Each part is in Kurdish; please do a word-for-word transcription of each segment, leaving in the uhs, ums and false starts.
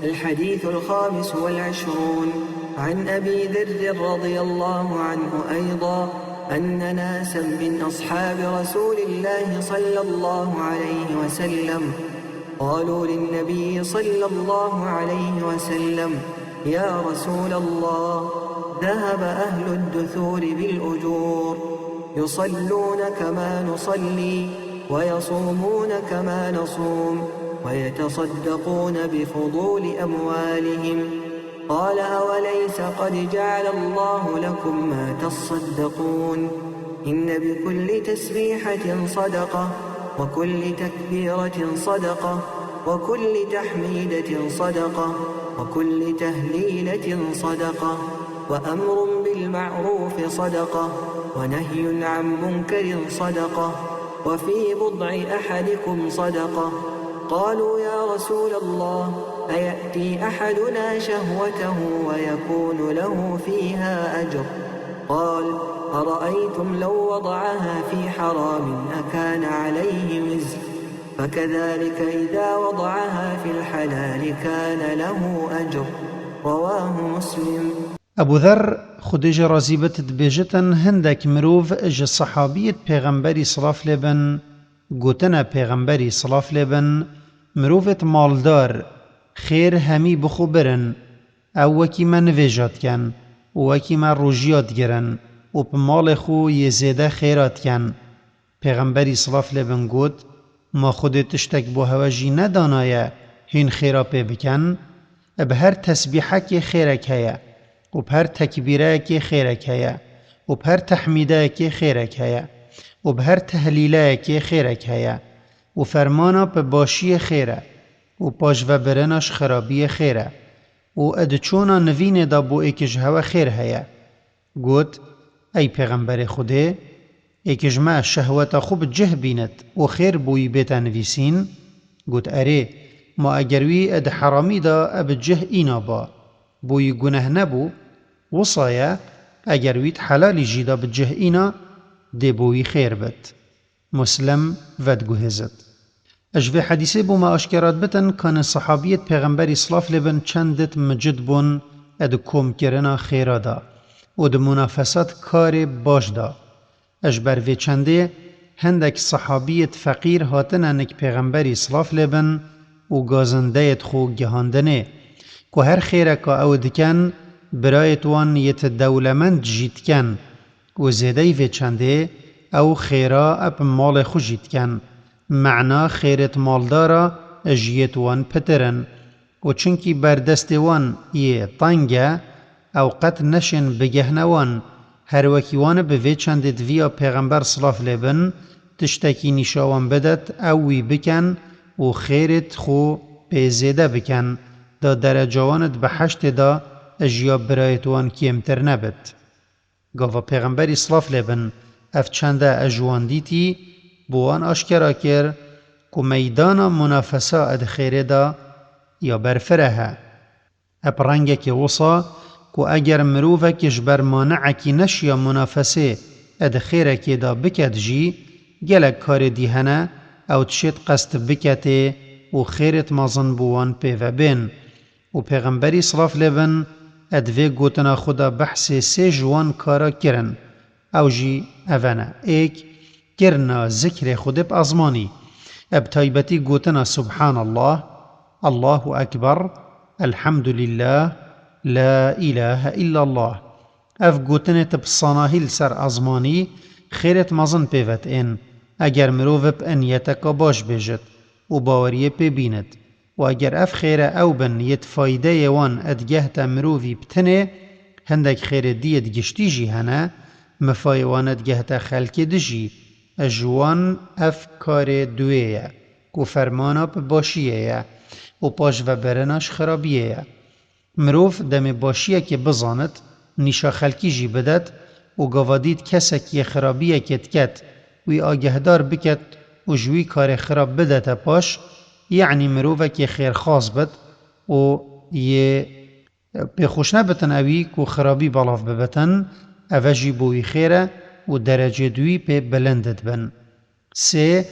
الحديث الخامس والعشرون، عن أبي ذر رضي الله عنه أيضا أن ناسا من أصحاب رسول الله صلى الله عليه وسلم قالوا للنبي صلى الله عليه وسلم: يا رسول الله، ذهب أهل الدثور بالأجور، يصلون كما نصلي، ويصومون كما نصوم، ويتصدقون بفضول أموالهم. قال: أوليس قد جعل الله لكم ما تصدقون؟ إن بكل تسبيحة صدقة، وكل تكبيرة صدقة، وكل تحميدة صدقة، وكل تهليلة صدقة، وأمر بالمعروف صدقة، ونهي عن منكر صدقة، وفي بضع أحدكم صدقة. قالوا: يا رسول الله، أيأتي أحدنا شهوته ويكون له فيها أجر؟ قال: أرأيتم لو وضعها في حرام أكان عليه وزر؟ فكذلك إذا وضعها في الحلال كان له أجر. رواه مسلم. Ebû Dher, Xwedê jê razî bit, dibêjit, hindek mirov ji sehabiyêt Pêxemberî silav lê bin gotine Pêxemberî silav lê bin: Mirovêt maldar, xêr hemî bi xwe birin, ew wekî me nivêja dikin û wekî me rojiya digirin û bi malê xwe yê zêde xêra dikin. Pêxemberî silav lê bin got: Ma Xwedê tiştek bo hewe jî nedanaye hîn xêra pê bikin? Bi her tesbîhekê xêrek heye û bi her tekbîreyekê xêrek heye û bi her tehmîdeyekê xêrek heye û bi her tehlîleyekê xêrek heye û fermana bi başiyê xêr e û paşvebirina ji xerabiyê xêr e û di çona nivînê de bo êkê ji hewe xêr heye. Got: Ey Pêxemberê Xwedê, êkê ji me şehweta xwe bi cih bînit û xêr bo wî bête nivîsîn? Got: Erê, ma eger wî di heramî de bi cih îna ba, bo wî guneh nebû? Wisa ye, eger wî di helalî jî de bi cih îna, dê bo wî xêr bit. Muslim vediguhêzit. Ji vê hedîsê bo me aşkera dibitin, kanê sehabiyêt Pêxemberî silav lê bin çend dit micid bûn di komkirina xêra de û di munafesat karê baş de. Ji ber vê çendê hindek sehabiyêt feqîr hatine nik Pêxemberî silav lê bin û gazindeyêt xwe gihandinê ku her xêreka ew dikin, birayêt wan yêt dewlemend jî dikin. Û zêdeyî vê çendê ew xêra eb malê xwe jî dikin. Mena xêrêt maldara ji yêt wan pitir in. Û çinkî berdestê wan yê teng e, ew qet neşên bigehne wan. Her wekî wan bi vê çendê di viya Pêxember silav lê bin, tiştekî nîşa wan bidet, ew wî bikin û xêrêt xwe pê zêde bikin, da dereca wan di behiştê de ji ya birayêt wan kêmtir nebit. Gava Pêxemberî silav lê bin ev çende ji wan dîtî, bo wan aşkera kir ku meydana munafesa di xêrê de ya berfireh e. Eb rengekê wisa ku eger mirovekî ji ber maniekî neşiya munafesê di xêrekê de biket jî, gelek karê dî hene ew dişêt qest biketê û xêrêt mezin bo wan pê ve bên. Û Pêxemberî silav lê bin, di vê gotina xwe de behsê sê ji wan kara kirin. Ew jî ev ne: êk, kirina zikrê Xwedê bi ezmanî, bi taybetî gotina Subhanallah, Allahu Ekber, Elhamdulillah, La ilahe illallah. Ev gotinê tu bi sanahî li ser ezmanî xêrêt mezin pê ve diên, eger mirov bi niyeteka baş bêjit û baweriyê pê bînit. Û eger ev xêre ew bin yêt faydeyê wan digehte mirovî bi tinê, hindek xêrê diyêt giştî jî hene, mifayê wan digehte xelkê di jî. Ji wan ev karê duwê ye ku fermana bi başiyê ye û paşvebirina ji xirabiyê ye. Mirov demê başiyekê bizanit, nîşa xelkî jî bidet û gava dît kesekî xirabiyekê diket, wî agehdar biket û ji wî karê xirab bidete paş, yanî mirovekê xêrxwaz bit û yê pê xweş nebitin ewî ku xirabî belav bibitin, eve jî bo wî xêr e û derecê di wî pê bilind dibin. Sê,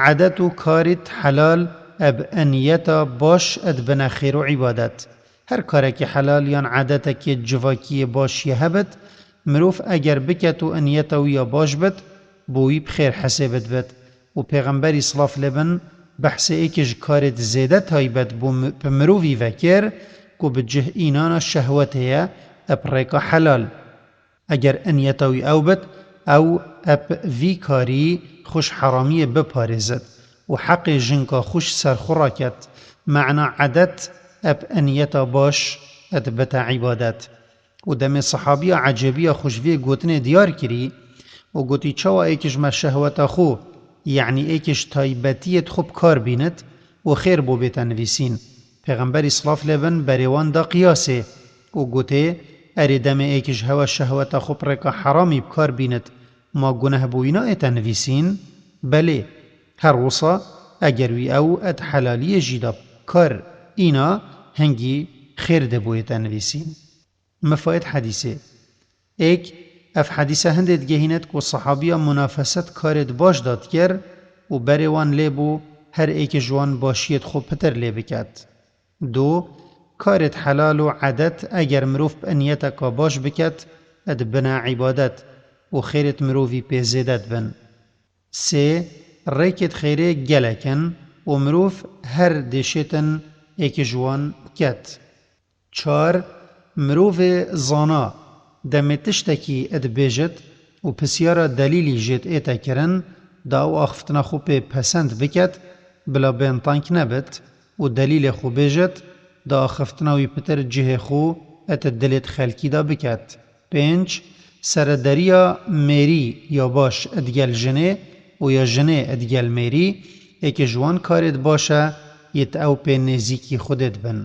edet û karît helal eb eniyeta baş edbine xêr û îbadet. Her karekî helal yan edetekê civakiyê baş yê hebit, mirov eger biket û eniyeta wî ya baş bit, bo wî bi xêr hesêbit bit. Û Pêxemberî silav lê bin behsê êkê ji karê di zêde taybet bû mi-, bi mirovî vekir ku bi cih înana şehwetê ye, eb rêka helal. Eger eniyeta wî ew bit, ew eb vî karî xwe ji heramiyê biparêzit û heqê jinka xwe ji ser xwe raket, mena edet eb eniyeta baş edbite îbadet. Û demê sehabiya ecebiya xwe ji vê gotinê diyar kirî û gotî, çawa êkê ji me şehweta xwe, yanî êkê ji taybetiyê xwe bi kar bînit û xêr bo bête nivîsîn? Pêxemberî silav lê bin berê wan da qiyasê û gotê, erê demê êkê ji hewa şehweta xwe bi rêka heramî bi kar bînit, ma guneh bo wî nayête nivîsîn? Belê. Her wisa eger wî ew ed helaliyê jî da bi kar, îna hingî xêr de bo yête nivîsîn. Mifayet hedîsê. Êk, ev hedîse hindê digehînet ku sehabiya munafeset karêt baş da dikir û berê wan lê bû her êkê ji wan başiyêt xwe pitir lê biket. Du, karêt helal û edet eger mirov bi niyeteka baş biket, edibine îbadet û xêrêt mirovî pê zêde dibin. Sê, rêkêt xêrê gelek in û mirov her dêşêtin êkê ji wan ket. Çar, mirovê zana demê tiştekî dibêjit û pisyara delîlî jêt ête kirin, da ew axiftina xwe pê pesend biket, bila bêntang nebit û delîlê xwe bêjit, da axiftina wî pitir cihê xwe ete dilêt xelkî de biket. Pênc, serederiya mêrî ya baş digel jinê û ya jinê digel mêrî, êkê ji wan karêt baş e, yêt ew pê nêzîkî Xwedê dibin.